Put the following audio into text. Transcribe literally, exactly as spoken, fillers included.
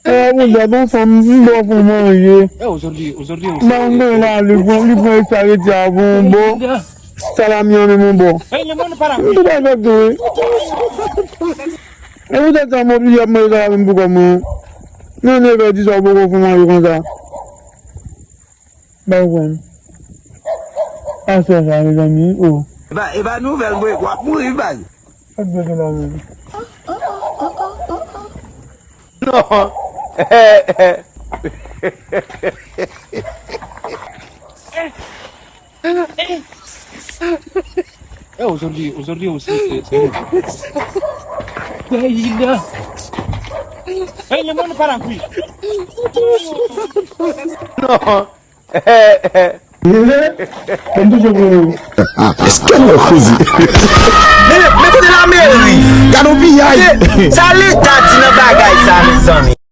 E, bon, dad, yon fanm, m ba w fè w manje. M ba w manje la, li pran, li pran ekstra rete a, bon, bon. Salami an menm, yon bon. M te bay fèk tou, wi. E poutèt sa, m oblije ap manje salami m pou kò mwen. Nan nevè, dis è, w poko fè w manje konsa. Bay pwoblèm. Aswè sa, mezanmi, oh. E pa, e pa nouvèl, mwen, w ap mouri, baz. Sa k gen la menm? Non. Eh, aujourd'hui, aujourd'hui aussi, c'est, c'est nous. Hey, le monde parle en plus. Non. Mwen touche pou ou. Èske nou koze? Men, men kote lameri? Gad yon piyay. Sa leta di nan bagay sa, mezanmi?